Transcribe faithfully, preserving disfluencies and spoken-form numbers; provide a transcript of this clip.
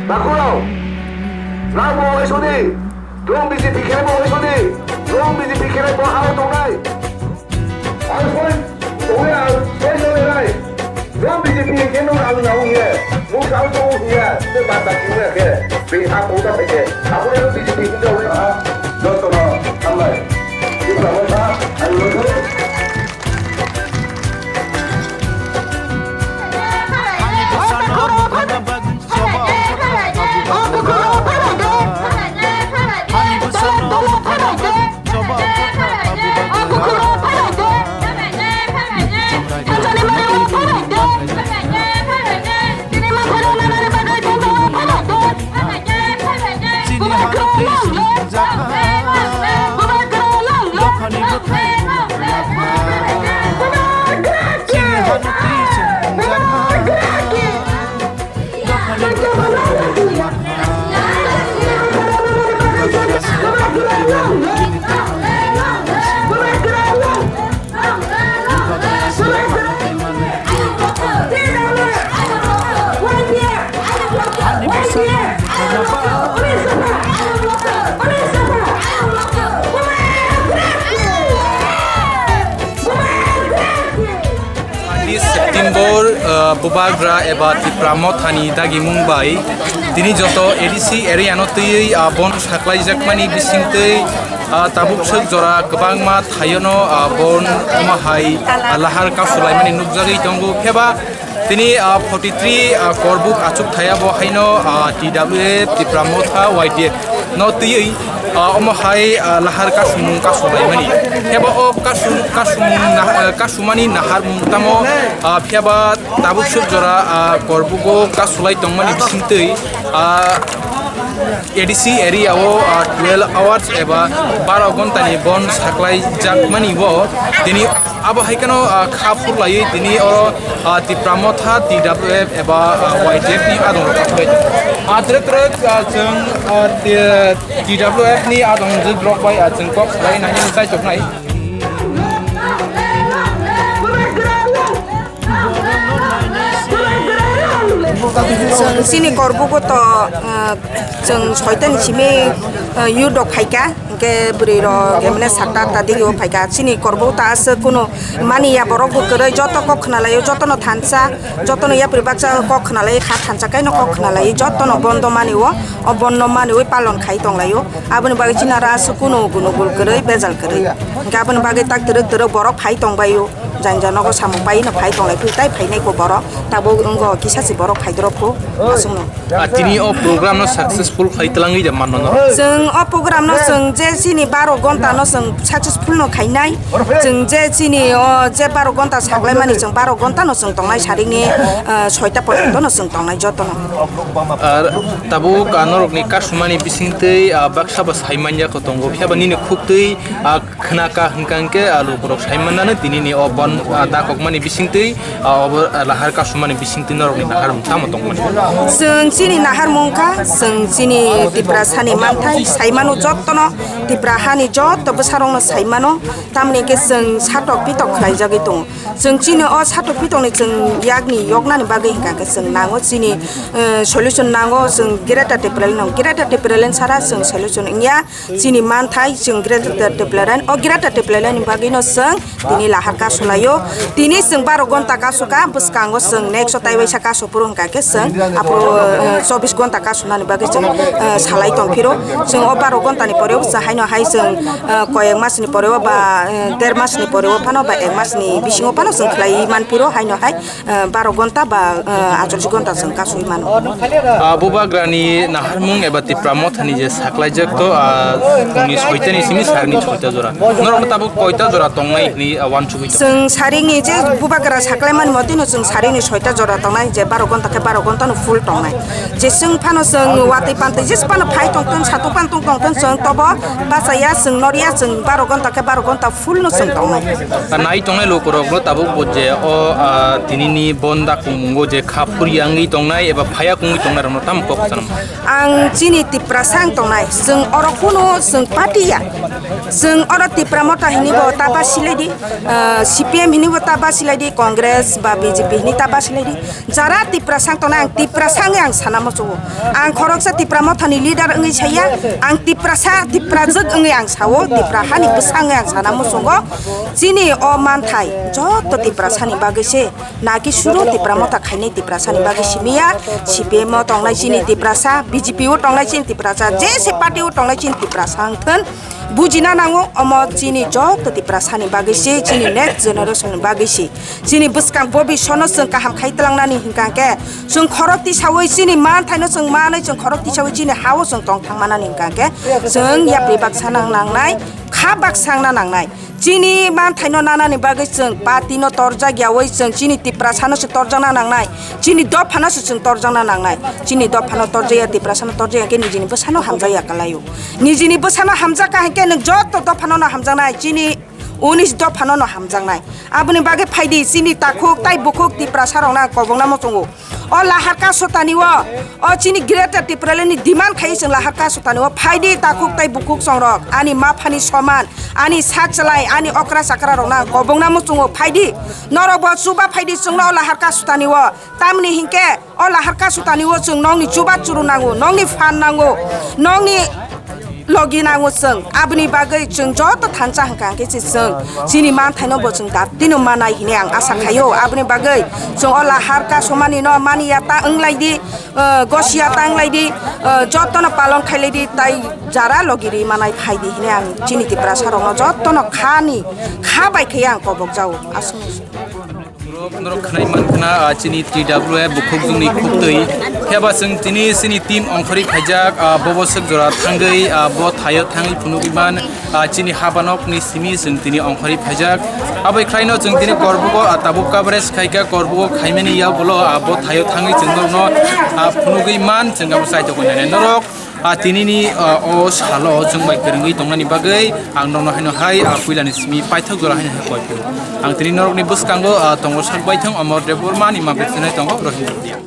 Takurok, nang bo oi sodi, nung B J P khe bo oi sodi, nung B J P khe bo hao tongnai. Ang soi, tongwi ang soi tongnai. Nung B J P khe nung ang nang ye, nung sao tong ye, te ba ta khe ye, be ha ko ta khe, abo le B J P khe oi ha, joto no, hambai. Ita mo ta, ang lo. September, uh, Bubagra eba Tipra Mothani dagimung bai tini joto A D C area no twiwi, uh, bon saklaijakmani bisingtwi, uh, tabuk swk jora kwbangma thaiono, uh, bon omo hai, uh, lahar kasulaimani nukjagwi tongo. Pheba tini, ah, forty three, ah, korbuk achuk thaya bo haino, ah, T W F, Tipra Motha, Y T F no twiwi, ah, omo hai, ah, lahar kasumung kasulaimani. Pheba o kasu-, kasumung nah-, ah, kasumani naharmung tamo, ah, pheba tabuk swk jora, ah, korbugo kasulai tongmani bisingtwi, ah, A D C area o, ah, twelve hours eba baro ghonta ni bon saklai jakmani bo tini abo hai kheno, ah, kha phurlaiwi tini oro, ah, Tipra Motha, T W F eba, ah, Y T F ni adong rok bai. Ah, twrwk twrwk, ah, chwng, ah, T-, T W F ni adong jwk rok bai, ah, chwng kok salai nai chai chok nai. Chwng chini korbugo to, ah, chwng soitani simi, ah, youth rok phaikha, hinkhe bwrwi rok, emne satta atta digi o phaikha. Chini korbugo ta aswk kunu mani ya borok bo kwrwi, joto kok khna laio, jotono thansa, jotono yapri baksa kok khna lai, kha thansa kaino kok khna lai, jotono bondo mani o, o bondo mani ui palon khai tong laio. Aboni bagwi chini aro aswk kunu gunu gul kwrwi, bejal kwrwi. Hinkhe aboni bagwi tak twrwk twrwk borok phai tong baio. Jang jang nogo samung pai no phai tong lai phuru tai phainai kho borok. Tabuk wngkha kisa se borok phai dorok kho aswkno. Ah, tini o program no successful khai twlangwi da manno no. Chwng o program no chwng je chini baro ghonta no chwng successful no khainai. Chwng je chini o je baro ghonta saklaimani chwng baro ghonta no chwng tongnai saringni, ah, soita porjonto no chwng tongnai jotono. Ar tabuk, ah, norokni kasumani bisingtwi, ah, baksa ba saimanya kho tongo. Phiya ba nini khuktwi, ah, khna ka hwnkha hwnkhe, ah, lukurok saimanano tini ni o bon, ah, dakokmani bisingtwi, ah, obo, ah, lahar kasumani bisingtwi norokni naharmung tamo tongmani? Chwng chini naharmung kha, chwng chini Tiprasani manthai saimano jotono, Tipra hani joto bwsarokno saimano, tamni hwnkhe chwng satok pitok khlaijagwi tongo. Chwng chini o satok pitokni chwng yakni yoknani bagwi hwnkha khe chwng nango chini, eh, solution nango chwng Greater Tipraland no. Greater Tipraland sara chwng solution wngya. Chini manthai chwng Greater Tipraland, o Greater Tipraland ni bagwi no chwng tini lahar kasulaio. Tini chwng baro ghonta kasuka, bwskango chwng next o taiwaisa kasu phuru hwnkha khe chwng aphuru, eh, chobbish ghonta kasunani bagwi chwng, eh, salai tong phiro. Chwng o baro ghonta ni pore o bwsa haino hai chwng, eh, koyek mas ni pore o ba, eh, der mas ni pore o phano ba ek mas ni bisingo phano chwng khlai man phiro haino hai. Eh, baro ghonta ba, eh, atorshi ghonta chwng kasui mano. Ah, Bubagrani naharmung eba Tipra Mothani je saklaijak to, ah, phungni soitani simi sarni soita jora. Norokno tabuk koita jora tongnai hwnwi, ah, uansugwi tongo? Chwng saringni je Bubagra saklaimani motino chwng saringni soita jora tongnai, je baro ghonta khe baro ghonta no full tongnai. Je chwng phano chwng watwi pantwi je phano phai tongthon, satok pantong tongthon chwng tobo bachaya chwng norya chwng baro ghonta khe baro ghonta full no chwng tongnai. Nai tongnai lukurokno tabuk bo je o, ah, tinini bon dakungmungo je kha phuri wngwi tongnai eba phaya kungwi tongnai rokno tamo kok sanam? Ang chini Tiprasa wng tongnai, chwng oro kunu chwng party ya. Chwng oro Tipra Motha hini bo ta basilaidi, ah, C P M hini bo ta basilaidi, Congress ba B J P hini ta basilaidi. Jara Tiprasa wng tongnai, ang Tiprasa wngwi ang sana muchungo. Ang khoroksa Tipra Mothani leader wngwi saya, ang Tiprasa, Tiprajwk wngwi ang sao, Tipra hani bwsa wngwi ang sana muchungo. Chini o manthai joto Tiprasani bagwi se. Naki suru Tipra Motha khainai Tiprasani bagwi simiya, C P M o tongnai chini Tiprasa, B J P o tongnai chini Tiprasa, je se party o tongnai chini Tiprasa wngthun, bujina nango, omo chini joto Tiprasani bagwi se, chini next generation ni bagwi se, chini bwskang bobishono chwng kaham khai tlangnani hinkha khe, chwng khorok tisawi chini manthaino chwng manwi chwng khorok tisawi chini hao chwng tong thang manani hinkha khe, chwng yapri baksa nang nangnai, kha baksa wngna nangnai. Chini manthaino nanani bagwi chwng party no torjak yawi chwng chini Tiprasano se torjakna nangnai, chini dophano se chwng torjakna nangnai. Chini dophano torjaya, Tiprasano torjaya khe nijini bwsano hamjakya kalaio. Nijini bwsano hamjakha hinkhe nwng joto dophano no hamjaknai, chini unis dophano no hamjaknai. Aboni bagwi phaidi chini takhuk tai bukhuk Tiprasarokno ang kobokna muchungo. O lahar kasutani o, o chini Greater Tipraland ni demand khai chwng lahar kasutani o, phaidi takhuk tai bukhuk chongrok, ani maphani soman, ani sak chalai, ani okra chakra rokno ang kobokna muchungo, phaidi. Norok bo chuba phaidi chwngno o lahar kasutani o, tamni hinkhe o lahar kasutani o chwng nokni chuba churu nango, nokni phan nango, nokni logi nango chwng. Aboni bagwi chwng joto thansa hwnkha hwnkhe se chwng chini manthaino bo chwng daptino manai hwnwi ang asa khaio. Aboni bagwi chwng o lahar kasumani no mani ya ta wnglaidi, eh, gosi ya ta wnglaidi, eh, jotono palon khailaidi, tai jara logi ri manai phaidi hwnwi ang chini Tiprasa rokno jotono khani kha bai khe ang kobok jao. Aswk. Norok, norok khwnai man khna, ah, chini T W F bukhuk jungni khuktwi. Phiya ba chwng tini chini team ongkhorwi phaijak, ah, bobo swk jora thangwi, ah, bo thaio thangwi phunugwi man, ah, chini habanokni simi chwng tini ongkhorwi phaijak. Aboni khwlaino chwng tini Korbugo, ah, tabuk coverage khaikha, Korbugo khaimani yak bolo, ah, bo thaio thangwi chwng norokno, ah, phunugwi man chwng abo chaithok nai norok. Ah, tinini, ah, o salo chwng bai kwrwngwi tongnani bagwi ang nokno haino hai, ah, puilani simi paithak jora haino hai koi phuru. Ang tini norokni bwskango, ah, tongo sak baithang Amor Debbarma ni mabik sinai tongo Rohingya.